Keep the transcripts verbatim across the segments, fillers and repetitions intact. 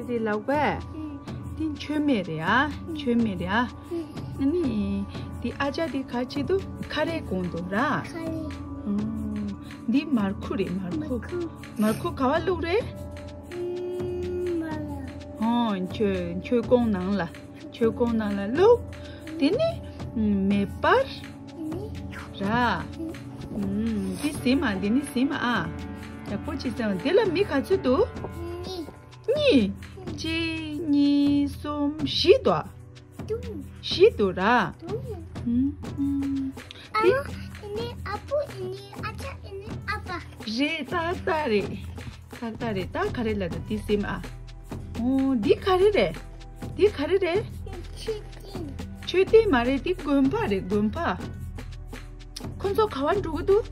དེ་ལག་པས། དེ་མཆོད་མེ་རེད་ཨ། མཆོད་མེ་རེད་ཨ། ཨ་ནི། དེ་ཨ་ཅག་དེ་ག་བྱེད་འདུག་ཁ་རས་གོན་འདུག་ར། ཁ་རས། འདི་མར་ཁུ་རེད་མར་ཁུ། མར་ཁུ། མར་ཁུ་ག་བ་བླུགས་རེད། ཨོ་མཆོད་མཆོད་ཀོང་ནང་ལ། མཆོད་ཀོང་ནང་ལ་བླུགས། དེ་ནི་མེ་སྤར། ར། འདི་ཟིན་མ་འདི་ནི་ཟིན་མ་ཨ། ཡག་པོ་ཅིག་ཟིན་མ། འདི་ལ་མི་ག་ཚོད་འདུག་གཉིས། གཅིག་གཉིས་གསུམ་བཞི་འདུག་ཨ། བཞི་འདུག་ར། ཨ་མ་ཨི་ནི་ཨ་པུ་ཨི་ནི་ཨ་ཅག་ཨི་ནི་ཨ་ཕ། རེད་ཏག་ཏག་རེད། ཏག་ཏག་རེད། ད་ག་རེ་ལབ་འདུག་འདི་ཟིན་མ་ཨ། འོ་འདི་ག་རེ་རེད། འདི་ག་རེ་རེད། མཆོད་རྟེན། མཆོད་རྟེན་མ་རེད། འདི་དགོན་པ་རེད་དགོན་པ། ཁོ་ཚོ་ག་བ་འགྲོ་གི་འདུག་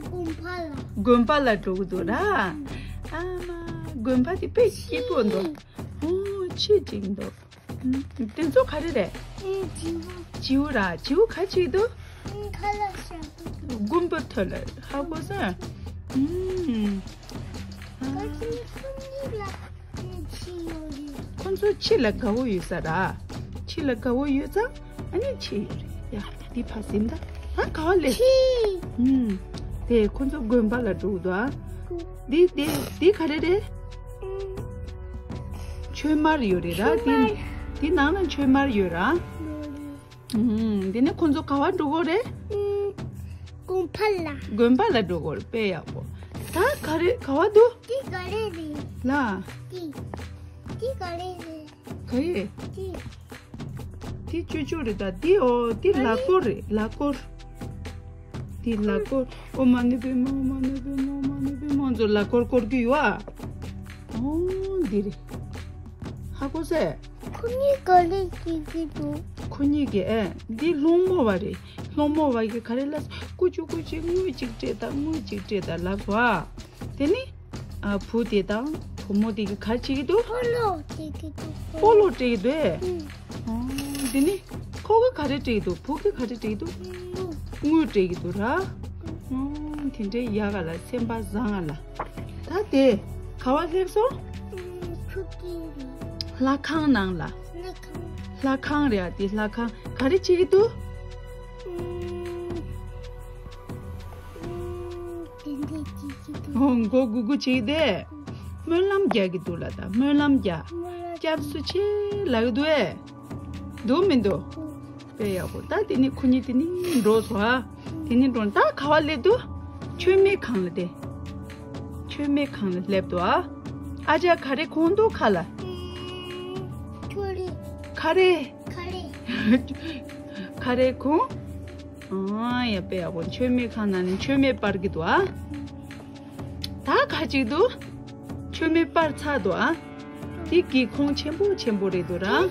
དགོན་པ་ལ། དགོན་པ་ལ་འགྲོ་གི་འདུག་ར། ཨ་མ་དགོན་པ་དེ་དཔེ་སྐྱིད་པོ་འདུག་ཨོ་ཆེ་ཅིག་འདུག་དེ་ཚོ་ག་རེ་རེད། ཨེ་བྱིའུ། བྱིའུ་ར། བྱིའུ་ག་བྱེད་འདུག་ཨེ་ཁ་ལག་ཟ་གི་འདུག་དགུན་པ་ཐོ་ལ་ཧ་གོ་ས། ཨུམ། ག་ཅི་ཁོ་གཉིས་ལ་ཨེ་ཕྱི་ཡོད་རེད། ཁོ་ཚོ་ཕྱི་ལ་དགའ་བོ་ཡོད་ས་ར། ཕྱི་ལ་དགའ་བོ་ཡོད་ཙང་ཨ་ནི་ཕྱི་ཡོད་རེད་ཡ། འདི་ཕ་ཟིན་ད། ད་ག་བ་ལས། ཕྱི། ཨུམ། དེ་ཁོ་ཚོ་དགོན་པ་ལ་འགྲོ་གི་འདུག་ཨ། འདི་འདི་འདི་ག་རེ་རེད། མཆོད་མར་ཡོད་རེད་ར། འདི་འདི་ནང་ན་མཆོད་མར་ཡོད་ར། ཨུམ། འདི་ནས་ཁོ་ཚོ་ག་བ་འགྲོ་གི་རེད། དགོན་པ་ལ། དགོན་པ་ལ་འགྲོ་གི་རེད། དཔེ་ཡག་པོ། ད་ག་རེ་ག་བ་འདུག་འདི་ག་རེ་རེད། ལ། འདི་འདི་ག་རེ་རེད། ག་རེ། འདི། འདི་ཅོ་ཅོ་རེད་ད། འདི་ཨོ་འདི་ལ་སྐོར་རེད་ལ་སྐོར། འདི་ལ་སྐོར། ཨོཾ་མ་ཎི་པདྨེ་ཧཱུྃ། མ་ཎི་པདྨེ་ཧཱུྃ། མ་ཎི་པདྨེ་ཧཱུྃ། ཚོ་ལ་སྐོར་སྐོར་གྱི་ཡོད་ཨ། ཨོ་འདི་རེད། ཧ་གོ་སོང་། ཁོ་གཉིས་ག་རེ་བྱེད་ཀྱི་འདུག་ཁོ་གཉིས་ཀྱིས་ཨེ། འདི་སློང་མོ་བ་རེད། སློང་མོ་བ་གིས་ག་རེ་ལབ། ཀུ་ཅུ་ཀུ་ཅུ་དངུལ་གཅིག་སྤྲད་དང་དངུལ་གཅིག་སྤྲད་དང་ལབ་སོང་ཨ། དེ་ནི། ཨ་བུ་དེ་དང་བུ་མོ་དེ་གིས་ག་རེ་བྱེད་ཀྱི་འདུག་སྤོ་ལོ་སྤྲད་ཀྱི་འདུག་སྤོ་ལོ་སྤྲད་ཀྱི་འདུག་ཨེ། ཨུམ། ཨོ་དེ་ནི་ཁོ་གིས་ག་རེ་སྤྲད་ཀྱི་འདུག་བུ་གིས་ག་རེ་སྤྲད་ཀྱི་འདུག་དངུལ་སྤྲད་ཀྱི་འདུག་ར། ཨོ་དེ་འདྲའི་ཡག་ག་ལ་སེམས་པ་བཟང་ང་ལ། ད་དེ་ག་བ་སླེབས་སོང་། ཨུམ། ཆུ་རྐྱལ། ལྷ་ཁང་ནང་ལ། ལྷ་ཁང་། ལྷ་ཁང་རེད་ཨ། དེ་ལྷ་ཁང་ག་རེ་བྱེད་ཀྱི་འདུག་ཨུམ། ཨོ་མགོ་སྒུར་སྒུར་བྱེད་དེ། སྨོན་ལམ་རྒྱག་གི་འདུག་ལ་ད་སྨོན་ལམ་རྒྱག་སྐྱབས་སུ་མཆི་ལབ་ཀྱི་འདུག་ཨེ། འདུག་མི་འདུག་དཔེ་ཡག་པོ། ད་དེ་ནི་ཁོ་གཉིས་དེ་ནི་འགྲོ་སོང་ཨ། དེ་ནི་འགྲོ་ད་ག་བ་སླེབས་འདུག་མཆོད་མེ་ཁང་ལ་དེ། མཆོད་མེ་ཁང་ལ་སླེབས་འདུག་ཨ། ཨ་ཅག་ག་རེ་གོན་འདུག་ཁ་ལ། ཁ་རས། ཁ་རས། ཁ་རས་གོན། ཨ་ཡ་དཔེ་ཡག་པོ། མཆོད་མེ་ཁང་ནང་ནས་མཆོད་མེ་སྤར་གྱི་འདུག་ཨ། ད་ག་ཅིག་འདུག་མཆོད་མེ་སྤར་ཚར་འདུག་ཨ། འདི་སྒེའུ་ཁུང་ཆེན་པོ་ཆེན་པོ་རེད་འདུག་ར།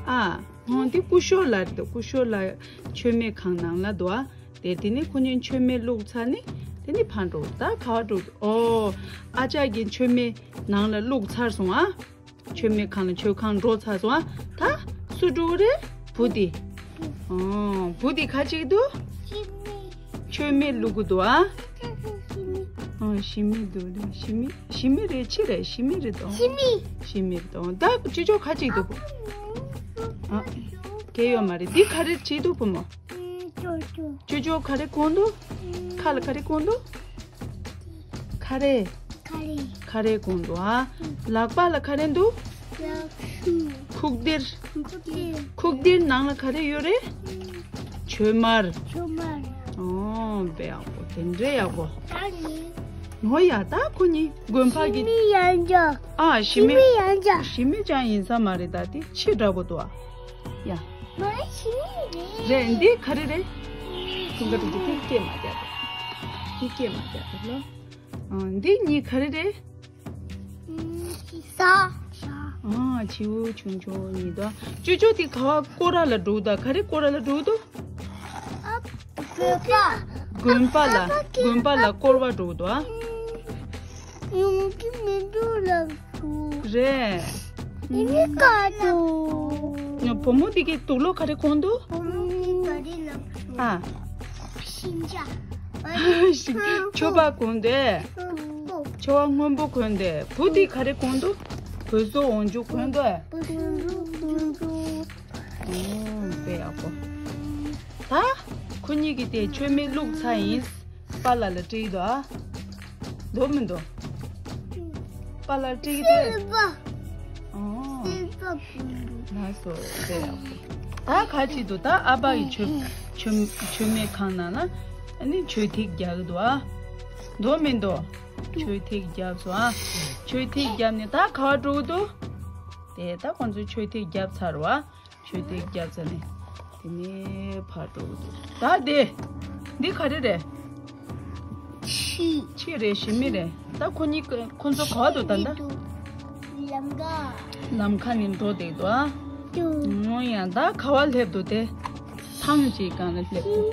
ཨ། འོ་འདི་སྐུ་ཞབས་ལགས་རེད་འདུག་སྐུ་ཞབས་ལགས་མཆོད་མེ་ཁང་ནང་ལ་འདུག་ཨ། དེ་དེ་ནི་ཁོ་གཉིས་མཆོད་མེ་བླུགས་ཚར་ནི་དེ་ནི་ཕར་འགྲོ། ད་ག་བ་འགྲོ། ཨོ། ཨ་ཅག་གིས་མཆོད་མེ་ནང་ལ་བླུགས་ཚར་སོང་ཨ། མཆོད་མེ་ཁང་ལ་མཆོད་ཁང་འགྲོ་ཚར་སོང་ཨ། ད་སུ་འགྲོ་གི་རེད། བུ་དེ། ཨོ། བུ་དེ་ག་ཅིག་འདུག་མཆོད་མེ་བླུག་གི་འདུག་ཨ། ཨོ་ཞི་མི་འདུག་རེད། ཞི་མི་ཞི་མི་རེད། ཕྱི་རེད། ཞི་མི་རེད་དོ། ཞི་མི། ཞི་མི་རེད་དོ། ད་ཅོ་ཅོ་ག་ཅིག་འདུག་ཨ། གལ་ཡོད་མ་རེད། འདི་ག་རེ་བྱེད་འདུག་བུ་མོ། ཅོ་ཅོ། ཅོ་ཅོ་ག་རེ་གོན་འདུག་ཁ་ལ་ག་རེ་གོན་འདུག་ཁ་རས། ཁ་རས། ཁ་རས་གོན་འདུག་ཨ། ལག་པ་ལ་ག་རེ་འདུག་ལག་ཤུབས། ཁུག་རྡེར། ཁུག་རྡེར། ཁུག་རྡེར་ནང་ལ་ག་རེ་ཡོད་རེད། མཆོད་མར། མཆོད་མར། ཨོ་དཔེ་ཡག་པོ། དེ་འདྲའི་ཡག་པོ། ད་ནི། ངོ་ཡ་ད་ཁོ་གཉིས་དགོན་པ་གི། ཞི་མི་ཡང་འཇག་ཨ་ཞི་མི། ཞི་མི་ཡང་འཇག་ཞི་མི་ཅང་ཡིན་ས་མ་རེད། ད་དེ་ཕྱི་འདྲ་པོ་འདུག་ཨ། ཡ། མ་ཞི་མི་རེད། རེད། འདི་ག་རེ་རེད། ཁྱུང་ཀ་དེ་འདི་སྐད་མ་རྒྱག་དང་། འདི་སྐད་མ་རྒྱག་དང་ལོ། ཨ་འདི་གཉིས་ག་རེ་རེད། ས། ཨ་བྱིའུ་ཆུང་ཆུང་གཉིས་དང་། ཅོ་ཅོ་དེ་ག་བ་སྐོར་ར་ལ་འགྲོ་གི་འདུག་ག་རེ་སྐོར་ར་ལ་འགྲོ་གི་འདུག་ཨ་དགོན་པ། དགོན་པ་ལ། དགོན་པ་ལ་སྐོར་བ་འགྲོ་གི་འདུག་ཨ། ཡོང་གི་མི་འདུག་ལབ་འདུག་རེད། ཡིན་ག་འདུག་ཡ་བུ་མོ་དེ་གིས་དུག་ལོག་ག་རེ་གོན་འདུག་བུ་མོ་གིས་ག་རེ་ལབ་འདུག་ཨ། ཤིན་ཅང་། ཤིན། ཕྱུ་པ་གོན་ཏེ། སྔོན་པོ། ཕྱུ་པ་སྔོན་པོ་གོན་ཏེ། བུ་དེ་ག་རེ་གོན་འདུག་གོས་བཟོ་འོང་རྒྱུ་གོན་འདུག་ཨེ། ཨོ་དཔེ་ཡག་པོ། ད་ཁོ་གཉིས་ཀྱི་དེ་མཆོད་མེ་བླུགས་ཚར་ཡིན། པཱ་ལགས་ལ་སྤྲད་ཀྱི་འདུག་ཨ། འདུག་མི་འདུག་པཱ་ལགས་སྤྲད་ཀྱི་འདུག་ཨེ། ཨོ། ལགས་སོ་དཔེ་ཡག་པོ། ད་ག་ཅི་འདུག་ད་ཨ་ཕ་གི་མཆོད་མཆོད་མཆོད་མེ་ཁང་ནང་ལ་ཨ་ནི་མཆོད་ཐིག་རྒྱག་གི་འདུག་ཨ། འདུག་མི་འདུག་མཆོད་ཐིག་བརྒྱབ་སོང་ཨ། མཆོད་ཐིག་བརྒྱབ་ནས་ད་ག་པར་འགྲོ་གི་འདུག་དེ་ད་ཁོང་ཚོས་མཆོད་ཐིག་བརྒྱབ་ཚར་བ། མཆོད་ཐིག་བརྒྱབ་ཚར་ནས་དེ་ནས་ཕར་འགྲོ་གི་འདུག་ད་དེ། འདི་ག་རེ་རེད། ཕྱེ། ཕྱེ་རེད། ཞི་མི་རེད། ད་ཁོ་གཉིས་ཁོ་ཚོ་ག་པར་འདུག་ད་ད། ལམ་ཁ། ལམ་ཁ་ནས་འགྲོ་བསྡད་འདུག་ཨ། འོ་ཡ། ད་ག་པར་སླེབས་འདུག་དེ། ཐང་ཅིག་སྒང་ལ་སླེབས་འདུག་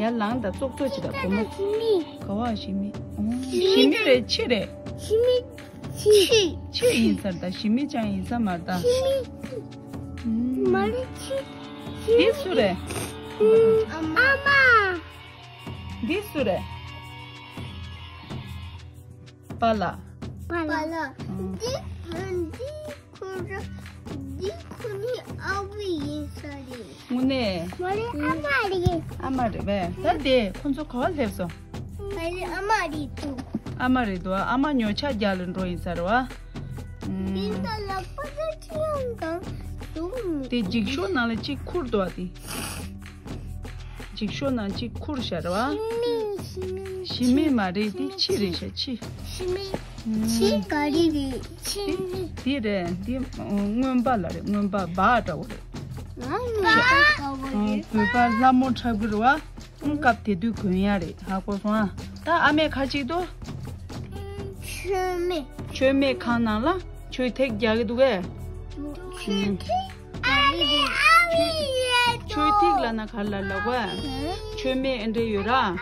ཡར་ལངས་དང་། ཙོག་ཙོག་ཅིག་དང་བུ་མོ། ག་པར་ཞི་མི། ཨོ། ཞི་མི་རེད། ཕྱེ་རེད། ཕྱེ་ཡིན་ས་རེད་ད། ཞི་མི་ཅང་ཡིན་ས་མ་རེད་ད། འདི་སུ་རེད། འདི་སུ་རེད། པཱ་ལགས། པཱ་ལགས། འདི་འདི་ཁོ་ར། འདི་ཁོ་གཉིས་ཨ་བི་ཡིན་ས་རེད། དངོས་གནས། མ་རེད། ཨ་མ་རེད། ཨ་མ་རེད་པས། ད་དེ་ཁོ་ཚོ་ག་པར་སླེབས་སོང་། མ་རེད། ཨ་མ་རེད་འདུག་ཨ་མ་རེད་འདུག་ཨ་མ་ཉོ་ཆ་རྒྱག་ལ་འགྲོ་ཡིན་ས་རེད་བ། འདི་ལ་ལག་པ་ད་ཅི་ཡང་གང་འདུག་དེ་འགྱིག་ཤོག་ནང་ལ་གཅིག་ཁུར་འདུག་ཨ། དེ། འགྱིག་ཤོག་ནང་གཅིག་ཁུར་བཞག་རེད་བ། ཞི་མི། ཞི་མི་མ་རེད། དེ་ཕྱེ་རེད་ཤག་ཕྱེ། ཕྱེ་མི། ཕྱེ་ག་རེ་རེད། ཕྱེ་མི། དེ་རེད། དེ་རྔོན་པ་ལ་རེད། རྔོན་པ་སྦག་འདྲ་བོ་རེད། རྔོན་པ་ག་བོ་རེད། བོད་པ་ལྷ་མོ་འཁྲབ་གི་རེད་བ། སྐབས་དེ་དུས་གོན་ཡ་རེད། ཧ་གོ་སོང་ཨ། ད་ཨ་མས་ག་རེ་བྱེད་ཀྱི་འདུག་མཆོད་མེ། མཆོད་མེ་ཁང་ནང་ལ་མཆོད་ཐིག་རྒྱག་གི་འདུག་གས། མཆོད་ཐིག་ཨ་ལེ་ཨ་ལེ། མཆོད་ཐིག་ལབ་ན་ག་རེ་ལབ་ལབ་གོ། མཆོད་མེ་ཨེ་འདྲ་ཡོད་ར།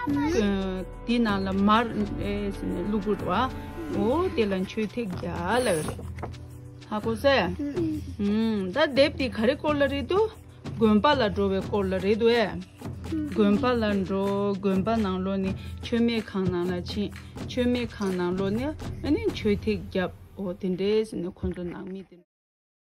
དེའི་ནང་ལ་མར་ཨེ་ཟེར་ནས་བླུག་དགོས་རེད་བ། འོ་དེ་ལ་མཆོད་ཐིག་རྒྱག་ལབ་རེད། ཧ་གོ་སོང་ཨ། ད་དེབ་དེ་ག་རེ་སྐོར་ལ་རེད་འདུག་དགོན་པ་ལ་འགྲོ་བའི་སྐོར་ལ་རེད་འདུག་ཨེ། དགོན་པ་ལ་འགྲོ། དགོན་པ་ནང་ལོགས་ནས་མཆོད་མེ་ཁང་ནང་ལ་ཕྱིན། མཆོད་མེ་ཁང་ནང་ལོགས་ནས་ཨ་ནི་མཆོད་ཐིག་བརྒྱབ། འོ་དེ་འདྲས་ཟེར་ནས་ཁོང་ཚོ་ནང་མི་དེ།